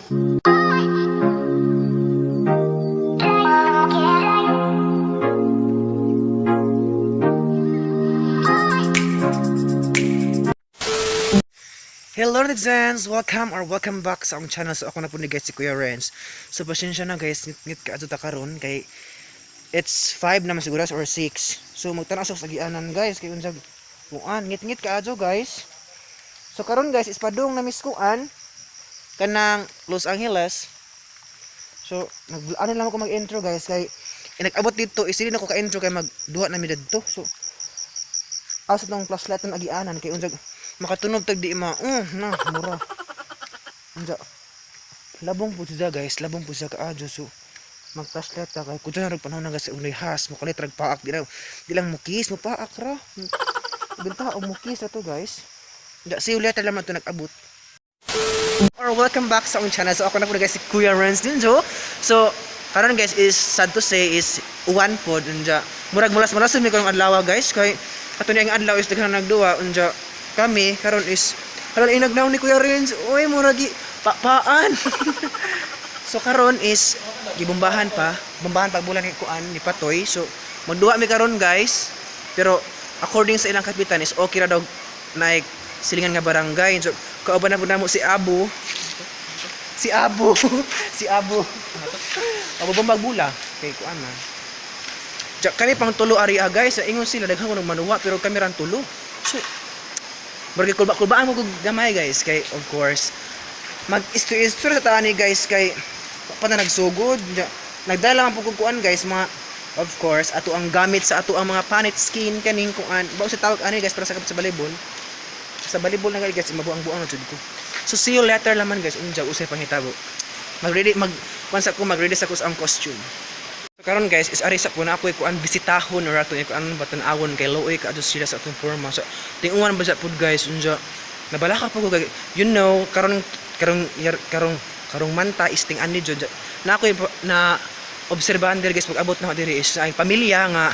Hello, netizens! Welcome or welcome back sa akong channel. So ako na po ni guys si Kuya Renz. So pasensya na guys, ngit-ngit ka adto ta karon kay it's 5 naman siguro or 6. So magtan-aw sa agianan guys kay unsag kuan ngit-ngit ka adto guys. So karon guys is padung na miss kuan kanang Los Angeles. So nag ano lang ako mag-intro guys kay nag-abot dito is dili na ko ka-intro kay magduha na mi didto. So asa tong flashlight ng agianan kay unsag makatunog tag di ma na mura unsa labong po siya guys, labong po siya kaadyo. So mag flashlight ta kay kudyo na rag panahon na guys, unay has mo kalit rag paak, di na di lang mukis mo paak ra benta og mukis ra to guys. Da, see you later lang to nag-abot or welcome back sa akong channel. So ako na po guys si Kuya Renz Dinjo. So karon guys is sad to say is uwan pod unja. Murag mulas-mulas mi karong adlaw guys kay ato ni ang adlaw is daghan nagduwa unja kami karon is karon inagnaw ni Kuya Renz. Oy, murag paan. So karon is gibombahan pa, bombahan pag bulan ni kuan ni Patoy. So magduwa mi karon guys. Pero according sa ilang kapitan is okay ra daw naik silingan nga barangay. So kauban na pud namo si Abu. Si Abu. Si Abu. Abu bombag bula kay kuan man. Ja, kami pang tulo ari ah, guys. Ingon sila daghan kuno manuwa pero kami ran tulo. So murag kulba-kulbaan mo kog gamay guys kay of course mag isto sa taani guys kay pa na nagsugod. Ja, nagdala man po kog kuan guys, mga of course ato ang gamit sa ato ang mga panit skin kaning kuan ba sa tawag ani guys para sa kapit sa balibol na guys, mabuang-buang na jud ko. So see you later laman guys, unja usay panghitabo mag ready mag kuan sa ko, mag ready sa ko sa ang costume. So karon guys is ari sa ko na ako kuan bisitahon or ato kuan ba tan-awon kay luoy ka adto sila sa atong forma. So tinguan ba sa pud guys, unja nabalaka po ko guys. Karon karong karong karong manta is ting ani jud na ako na obserbahan diri guys. Pag abot na ako diri is ang pamilya nga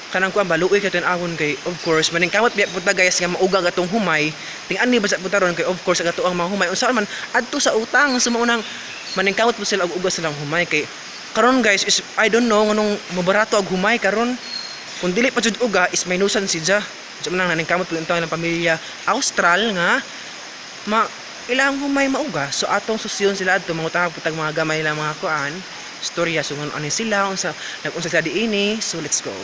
kanang kuan ba luoy kay tan-awon kay of course maningkamot biya pud ta guys nga mauga atong humay ting ani ba sa pud ron kay of course ang ato ang mga humay unsa man adto sa utang. So maunang maningkamot po sila og uga silang humay kay karon guys is I don't know nganong mabarato og humay karon. Kung dili pa jud uga is may nusan si Ja. Diyan man lang naningkamot po yung ng pamilya Austral nga ma ilang humay mauga. So atong susyon sila adto mangutang putag mga gamay lang mga kuan storya. So ngano ani sila, unsa nag-unsa sila diini. So let's go.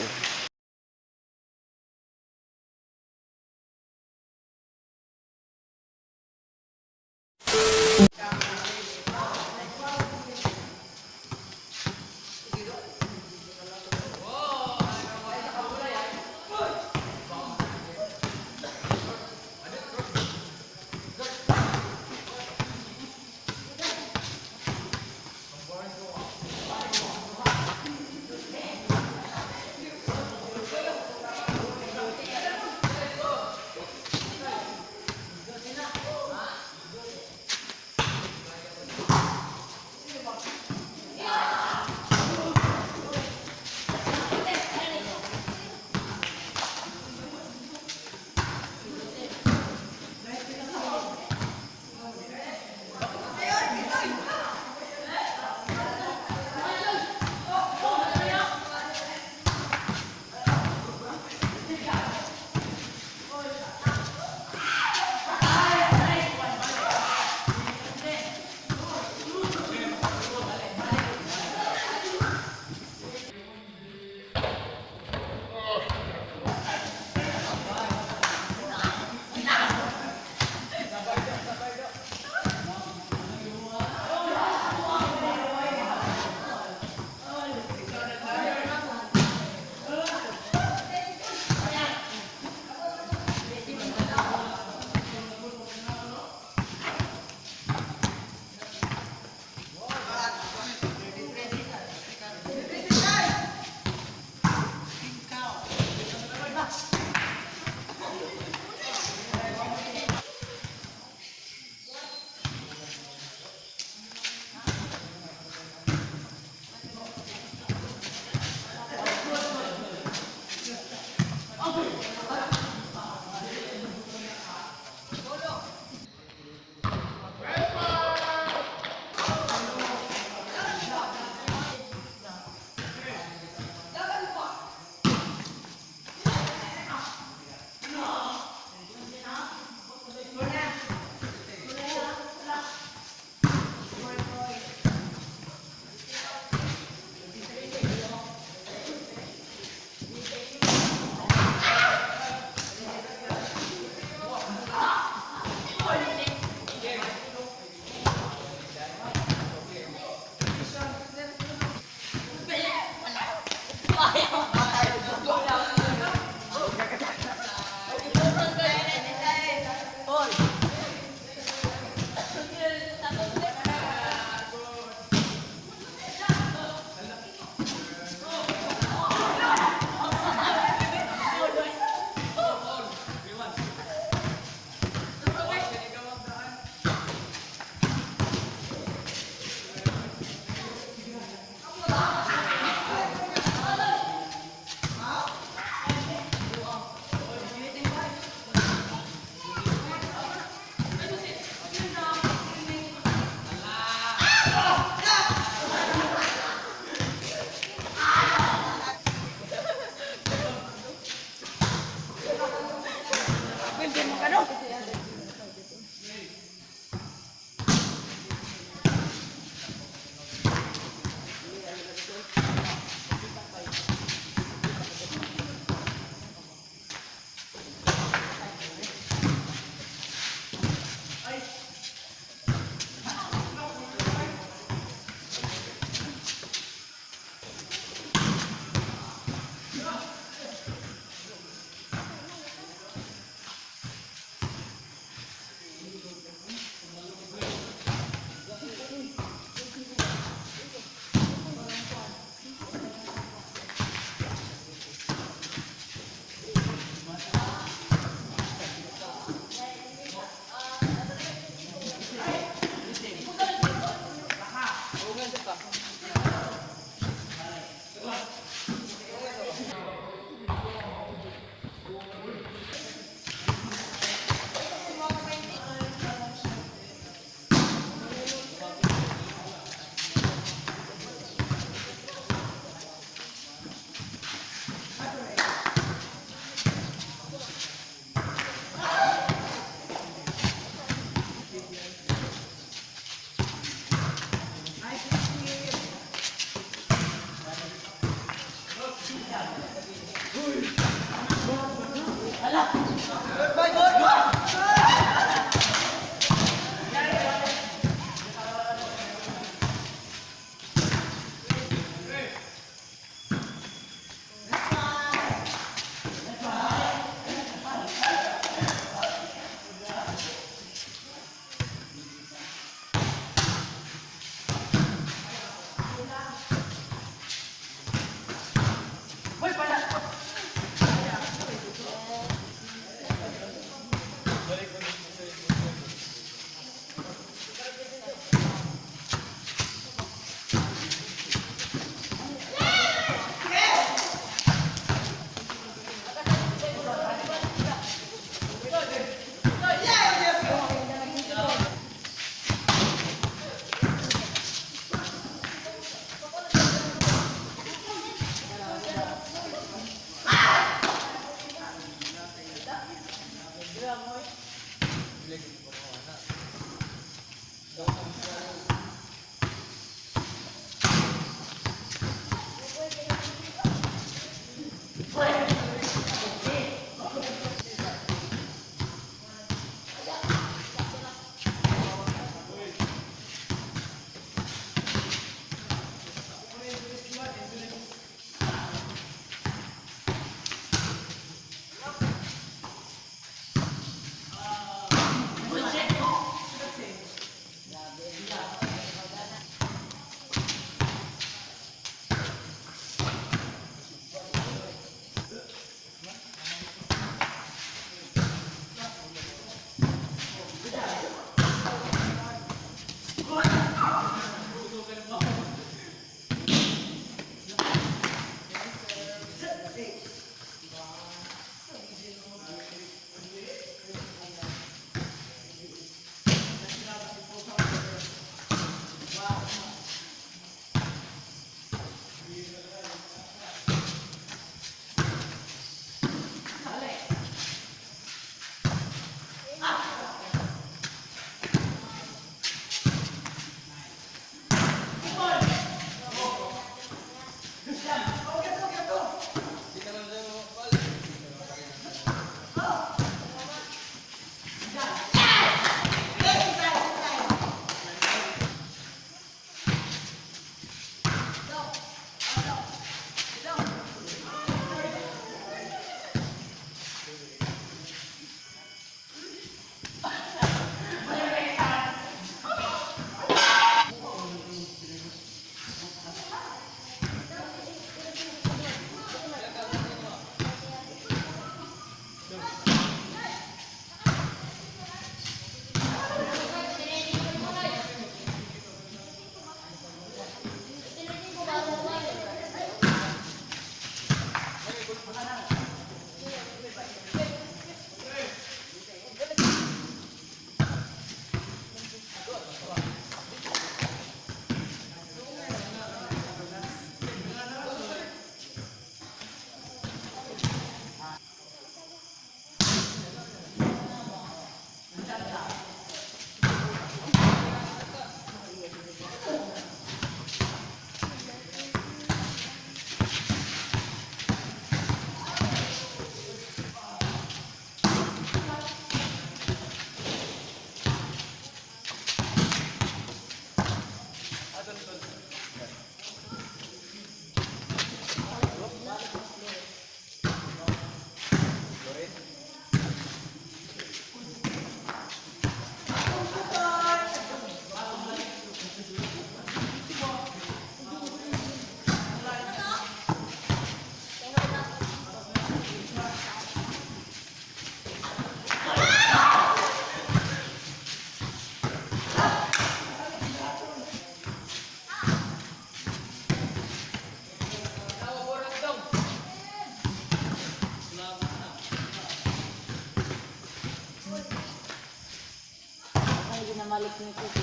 Malik ni Kuko.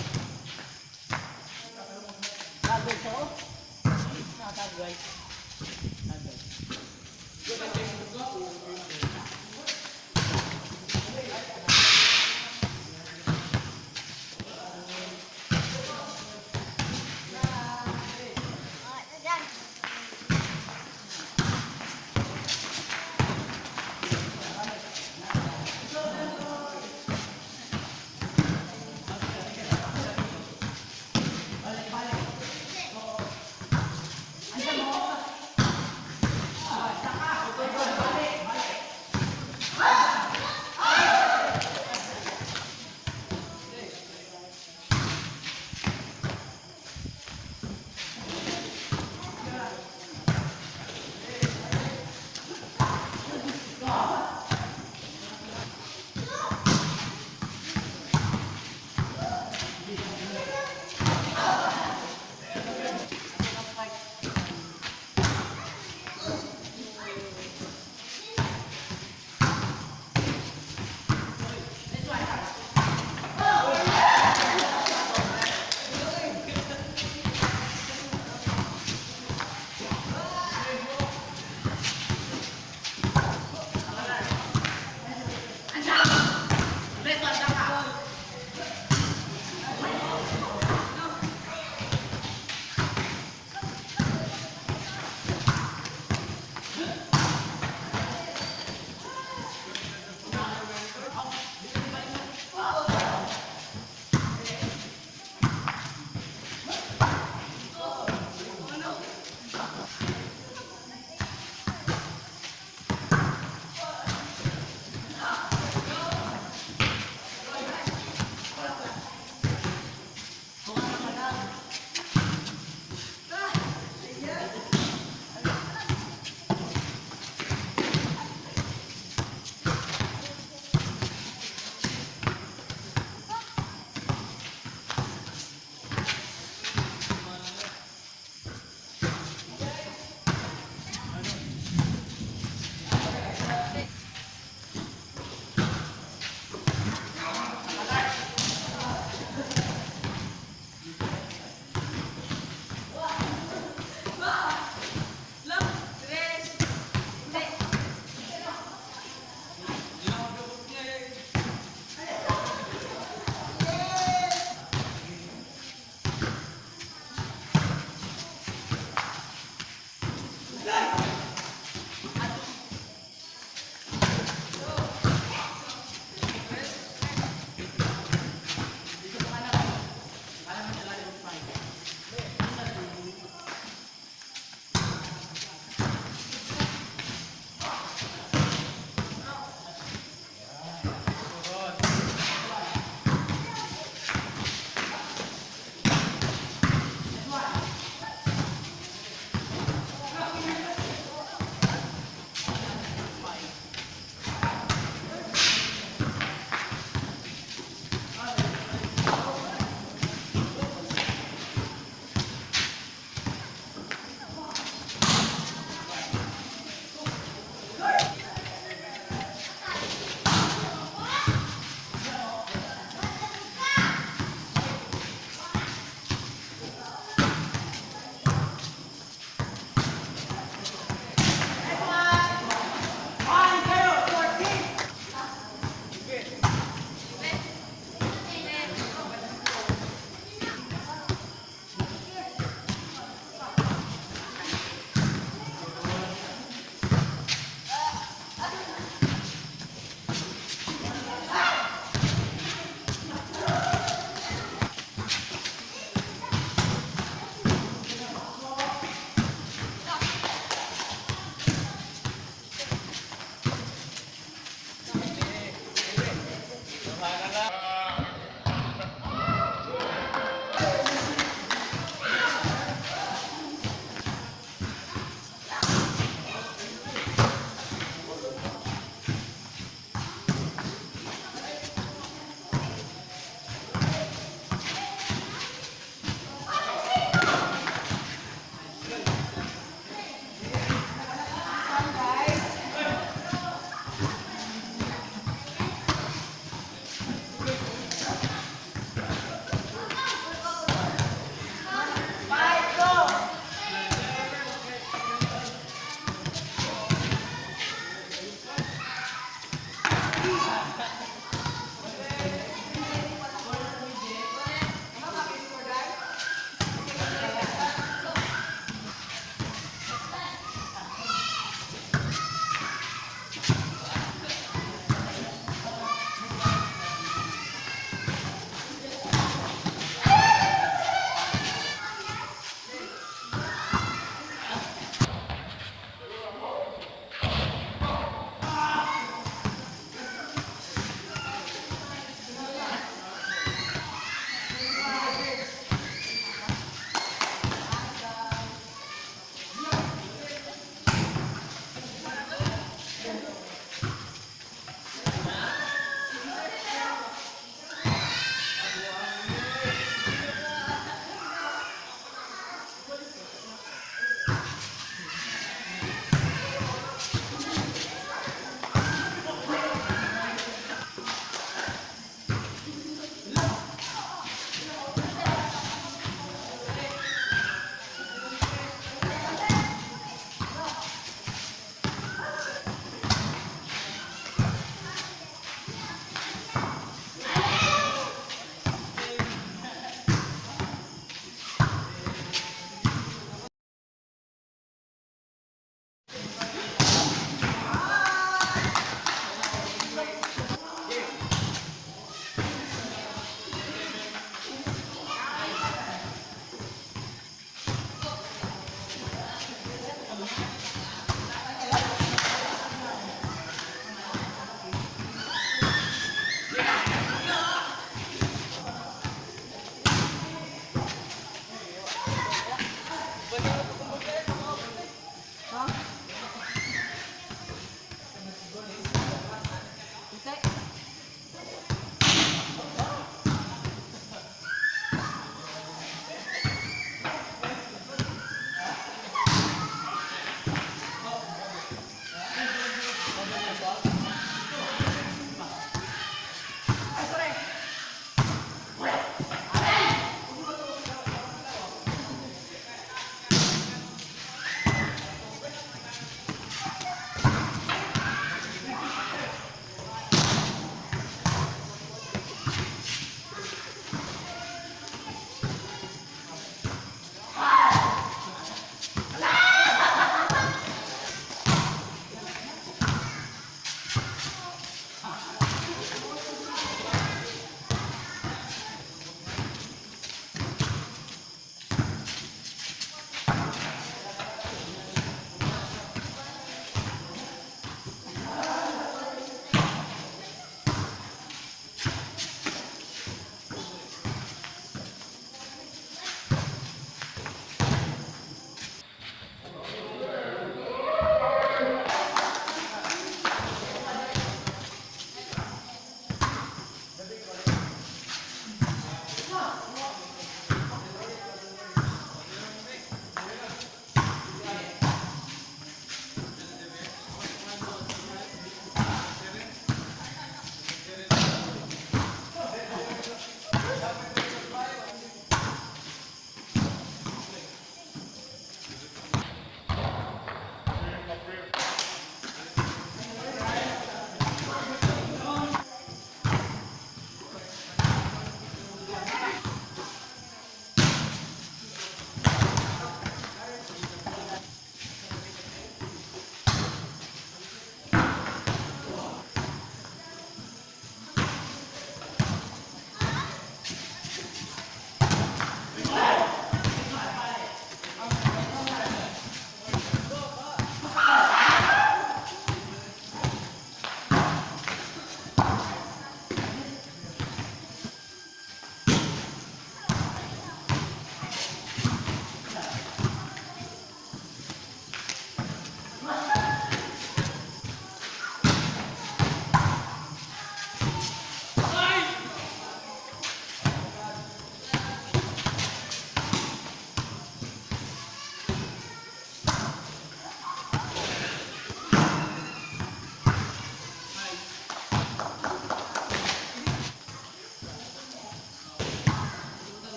Tagay sa oh. Natagay. Tagay.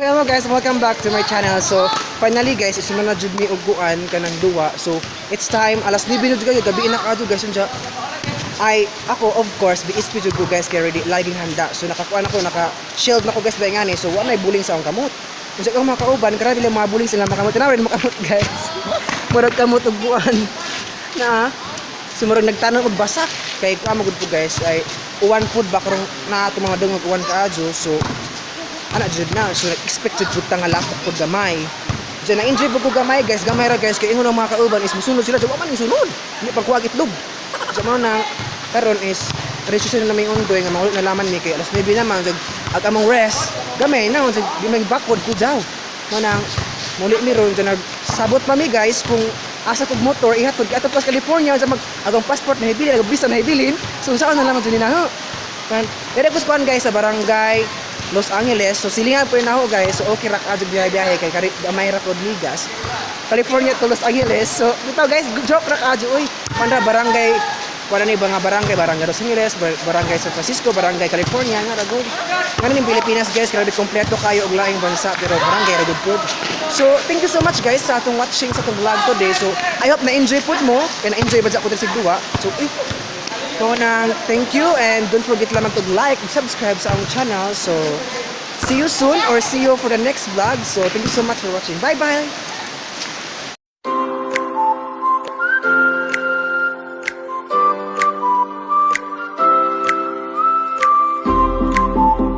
Hello guys, welcome back to my channel. So, finally guys, isuma na jud mi og kuan kanang duwa. So, it's time alas 9 na jud kayo, gabi na kaadto guys unja. Ay ako, of course, BSP jud ko guys, kay ready laging handa. So nakakuan ako, naka shield na ko guys ba ngani. So wa nay buling sa akong kamot. Unsa akong mga kauban, grabe lang mga buling sila mga kamot. Tanaw rin mga kamot guys. Murag kamot og kuan. Na so murag nagtanom og basak kay kuan magud po guys ay uwan pud ba karong na ato mga dungog, uwan kaadyo. So ana jud na, so expected jud ta nga lapok pud gamay. Diyan na enjoy pud ko gamay guys, gamay ra guys, kay ingon ang mga kauban is musunod sila, wa man sunod. Hindi pag kuwag itlog. So mao na karon is registration na may ongoing nga maulit na laman mi kay alas 9 naman jud ag among rest gamay na jud, di may backward ko jaw. Mao nang muli mi ron dyan, nagsabot pa mi guys kung asa kog motor ihatod kay ato pas California sa mag agong passport na hibilin, agong visa na hibilin. So unsaon na lamang jud ni naho. Kan, pero ko kuan guys sa barangay Los Angeles. So silingan po yun ako guys. So okay ra ka biyahe-biyahe kay kari gamay ra kod ligas. California to Los Angeles. So dito guys, joke ra ka uy. Kuan ra barangay, kuan ni ba nga barangay, barangay Los Angeles, barangay San Francisco, barangay California nga ra gud. Nga ning Pilipinas guys, grabe kompleto kayo og laing bansa pero barangay ra gud pud. So thank you so much guys sa atong watching sa atong vlog today. So I hope na-enjoy pud mo. Kay na-enjoy ba sa ako diri sa duwa. So uy, so nang thank you and don't forget lamang to like and subscribe sa among channel. So see you soon or see you for the next vlog. So thank you so much for watching. Bye bye.